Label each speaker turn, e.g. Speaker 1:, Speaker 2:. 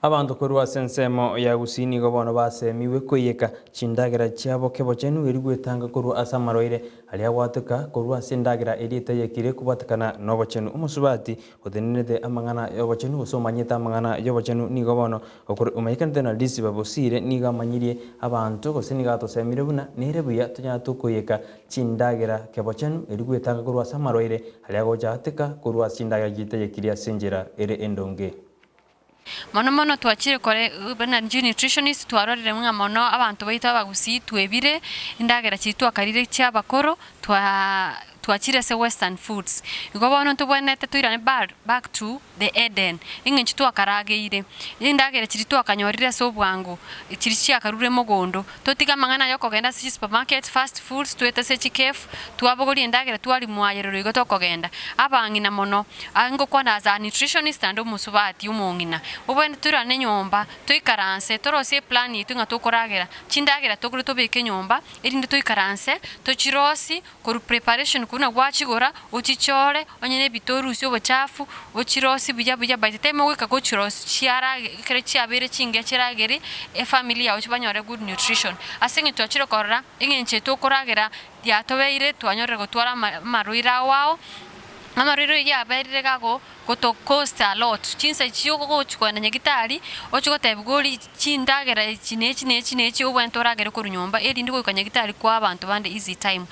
Speaker 1: Abanto korwa ase ensemo ya Gusii nigo bono basemiwe koiyeka chindagera chiabo kebochenu erio gwetanga korwa ase amarwaire aria agwateka korwa ase endagera eria etayekire kobwatekana nobochenu. Omosubati otenenerete amang'ana y'obochenu gose omanyete amang'ana y'obochenu nigo bono omanyekanete na Lisiba Bosire nigo amanyirie abanto gose nigo atosemire buna nere buya tonyare tokoiyeka chindagera kebochenu erio gwetanga korwa ase amarwaire aria agocha ateka korwa ase chindagera chitayekire ase enchera ere endonge.
Speaker 2: Mono mono twachire kore buna inche nutritionist twarorire ng'a mono abanto baito abagusii twebire, endagera chiria twakarire chia abakoro, twaa twachire ase western foods. Igo bono ntobwenerete toirane bar back to the Eden, eng'encho twakarageire, endagera chiria twakanyorire ase obwango, chiria chiakarure mogondo, totige amang'ana aya okogenda ase chisupermarket, fast foods, toete ase chicaf, twabogoria endagera twaria moayerero igo tokogenda. Abang'ina mono, aye ngokwana as a nutritionist naende omosubati omong'ina, obwenerete toirane nyomba, toikaranse, torosie eplan yaito ng'a tokoragera, chindagera tokore tobeke nyomba, erinde toikaranse, tochirosie, korwa preparation korwa buna gwachigora, ochichore, onye na ebite orusie obochafu, ochirosie buya buya by the time ogoika gochirosia chiarage ekero chiabeire chingiya chiragere, efamiri yago chibanyore good nutrition. Ase eng'encho twachire korora, eng'encho eye tokoragera yatobeire twanyorire gotwara ama amarwaire ao ao, amarwaire oyio yaberire gago goto cost a lot, chinsa echi ogochi kogenda nyagetari, ochi gotebiwa orie chindagera echi na echi na echi na echi obwenerete oragere korwa nyomba erinde goika nyagetari koa abanto bande easy time.